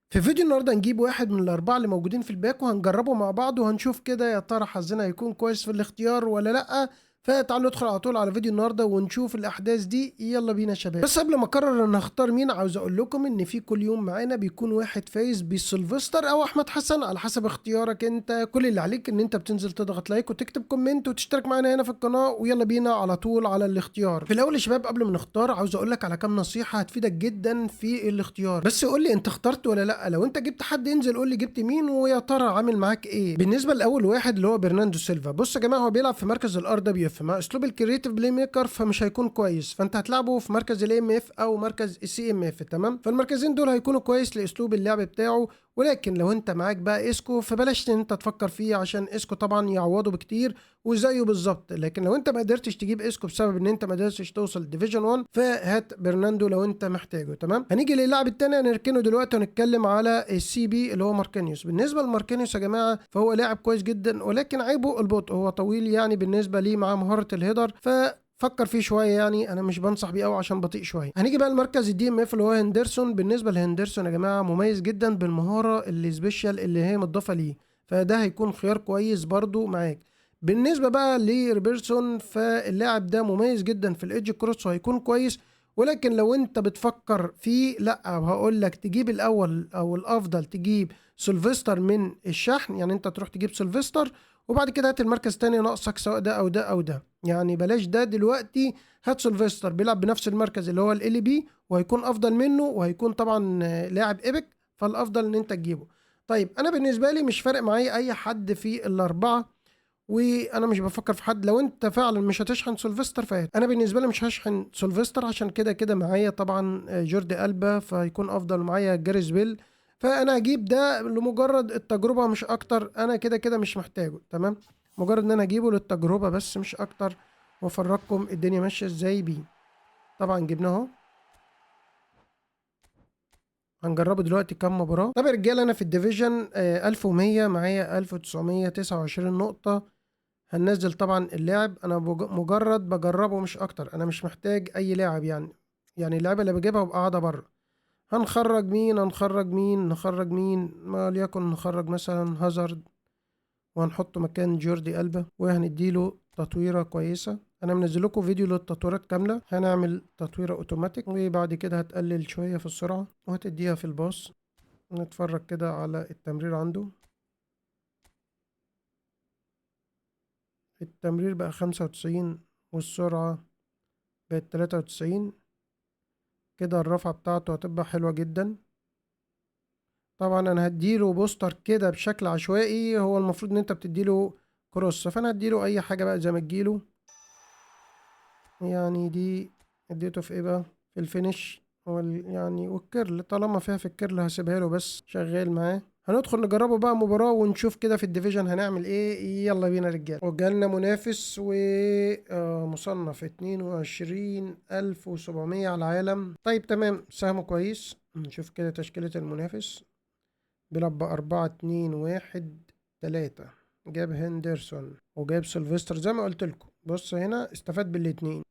في فيديو النهارده هنجيب واحد من الاربعة اللي موجودين في ال pack وهنجربه مع بعض وهنشوف كده يا ترى حظنا هيكون كويس في الاختيار ولا لا. فتعالوا ندخل على طول على فيديو النهارده ونشوف الاحداث دي. يلا بينا يا شباب. بس قبل ما اقرر ان هختار مين، عاوز اقول لكم ان في كل يوم معانا بيكون واحد فايز بسلفستر او احمد حسن على حسب اختيارك انت. كل اللي عليك ان انت بتنزل تضغط like وتكتب comment وتشترك معانا هنا في القناة، ويلا بينا على طول على الاختيار. في الاول يا شباب قبل ما نختار عاوز اقول لك على كام نصيحة هتفيدك جدا في الاختيار. بس قول لي انت اخترت ولا لا. لو انت جبت حد انزل قول لي جبت مين ويا ترى عامل معاك ايه. بالنسبة لاول واحد اللي هو برناندو سيلفا، بص يا جماعة هو بيلعب في مركز ال RWF مع اسلوب ال creative playmaker، فمش هيكون كويس، فانت هتلعبه في مركز ال AMF او مركز ال CMF، تمام؟ فالمركزين دول هيكونوا كويس لاسلوب اللعب بتاعه. ولكن لو انت معاك بقى اسكو فبلاش ان انت تفكر فيه، عشان اسكو طبعا يعوضه بكتير وزيه بالظبط. لكن لو انت ما قدرتش تجيب اسكو بسبب ان انت ما قدرتش توصل division 1، فهات برناندو لو انت محتاجه، تمام؟ هنيجي للاعب الثاني هنركنه دلوقتي ونتكلم على ال CB اللي هو ماركينيوس. بالنسبة لماركينيوس يا جماعة فهو لاعب كويس جدا، ولكن عيبه البطء، هو طويل يعني بالنسبة ليه مع مهارة ال header، ف فكر فيه شوية، يعني انا مش بنصح بيه قوي عشان بطيء شوية. هنيجي بقى لمركز ال DMF اللي هو هندرسون. بالنسبة لهندرسون يا جماعة مميز جدا بالمهاره اللي special اللي هي متضافه ليه، فده هيكون خيار كويس برده معاك. بالنسبة بقى لروبرتسون فاللاعب ده مميز جدا في ال edge cross وهيكون كويس، ولكن لو انت بتفكر فيه لا، هقول لك تجيب الاول او الافضل تجيب سلفستر من الشحن، يعني انت تروح تجيب سلفستر وبعد كده هات المركز تاني ناقصك سواء ده او ده او ده، يعني بلاش ده دلوقتي، هات سلفستر بيلعب بنفس المركز اللي هو LB وهيكون افضل منه، وهيكون طبعا لاعب epic، فالافضل ان انت تجيبه. طيب انا بالنسبة لي مش فارق معايا اي حد في الاربعة، وانا مش بفكر في حد. لو انت فعلا مش هتشحن سلفستر فهات، انا بالنسبة لي مش هشحن سلفستر عشان كده كده معايا طبعا جوردي البا، فهيكون افضل معايا جاريث بيل، فانا هجيب ده لمجرد التجربة مش اكتر، انا كده كده مش محتاجه، تمام؟ مجرد ان انا اجيبه للتجربه بس مش اكتر، وافرجكم الدنيا ماشية ازاي بيه. طبعا جبناه اهو، هنجربه دلوقتي كام مباراة. طب يا رجاله انا في ال division 1100، معايا 1929 نقطة. هننزل طبعا اللاعب، انا مجرد بجربه مش اكتر، انا مش محتاج اي لاعب، يعني اللعيبة اللي بجيبها ببقى قاعدة بره. هنخرج مين؟ هنخرج مين؟ نخرج مين؟ ما ليكن نخرج مثلا هازارد وهنحطه مكان جوردي ألبا، وهنديله تطويرة كويسة. أنا منزل لكم فيديو للتطويرات كاملة. هنعمل تطويرة أوتوماتيك، وبعد كده هتقلل شوية في السرعة وهتديها في الباص. نتفرج كده على التمرير عنده، التمرير بقى 95 والسرعة بقت 93 كده، الرفعة بتاعته هتبقى حلوة جدا. طبعا انا هديله booster كده بشكل عشوائي، هو المفروض ان انت بتديله cross، فانا هديله اي حاجة بقى زي ما تجيله. يعني دي اديته في ايه بقى؟ في ال finish وال curl، طالما فيها في ال curl هسيبها له بس شغال معاه. هندخل نجربه بقى مباراة ونشوف كده في ال division هنعمل ايه. يلا بينا رجاله. وجالنا منافس ومصنف 22700 على العالم. طيب تمام، سهمه كويس. نشوف كده تشكيلة المنافس، بيلعب بأربعة اتنين واحد تلاتة، جاب هندرسون وجاب سلفستر زي ما قلت لكم. بص هنا استفاد بالاتنين.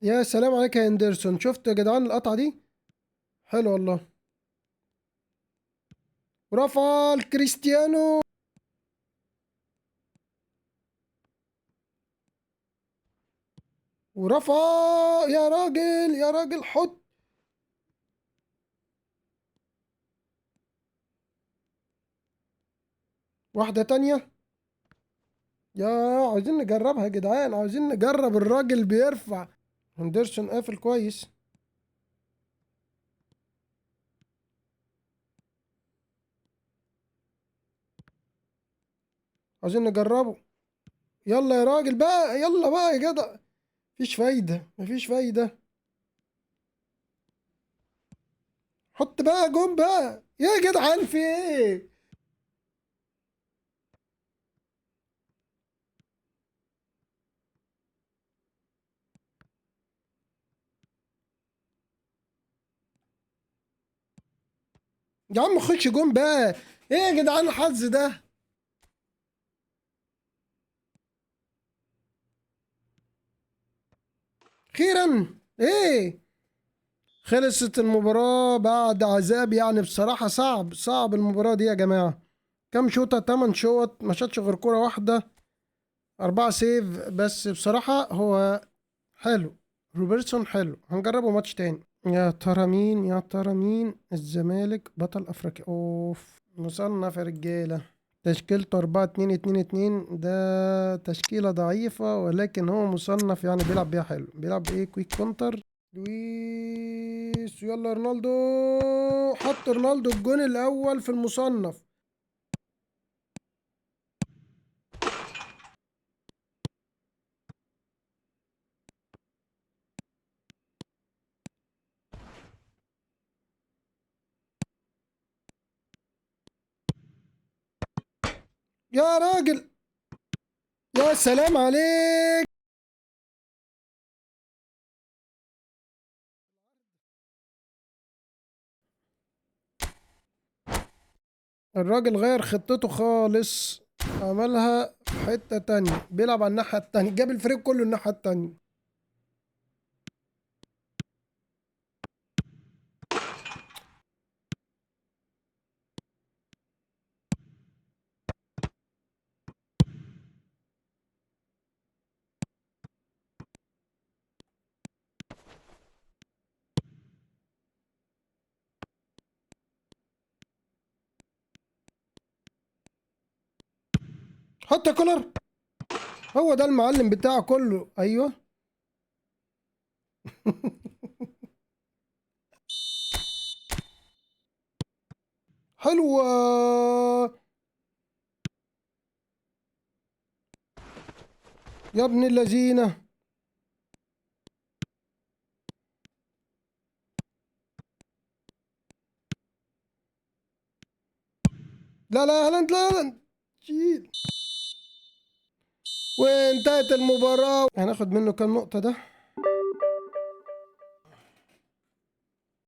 يا سلام عليك يا هندرسون، شفتوا يا جدعان القطعة دي؟ حلو والله. رفع الكريستيانو. ورفع يا راجل، يا راجل حط. واحدة تانية. يا عاوزين نجربها يا جدعان، عاوزين نجرب. الراجل بيرفع. هندرسون قافل كويس. عاوزين نجربه. يلا يا راجل بقى، يلا بقى يا جدع. مفيش فايدة، مفيش فايدة. حط بقى جون بقى يا جدعان، في ايه؟ يا عم خش جون بقى. ايه يا جدعان الحظ ده؟ اخيرا ايه، خلصت المباراة بعد عذاب يعني. بصراحة صعب صعب المباراة دي يا جماعة. كام شوطة؟ 8 شوط، ما شاتش غير كرة واحدة، 4 save بس. بصراحة هو حلو، روبرتسون حلو، هنجربه ماتش تاني. يا ترى مين، يا ترى مين؟ الزمالك بطل افريقيا. اوف، مصنف يا رجالة. تشكيلته 4-2-2-2، ده تشكيلة ضعيفة ولكن هو مصنف يعني، بيلعب بيها حلو. بيلعب ايه؟ quick counter. لويس، يلا رونالدو، حط رونالدو الجون الاول في المصنف. يا راجل، يا سلام عليك. الراجل غير خطته خالص، عملها في حتة تانية، بيلعب على الناحية التانية، جاب الفريق كله الناحية التانية. حط كولر، هو ده المعلم بتاعه كله. ايوه. حلوة يا ابن اللذينة. لا لا هالاند، لا هالاند، شيل. وانتهت المباراة. هناخد منه كام نقطة ده؟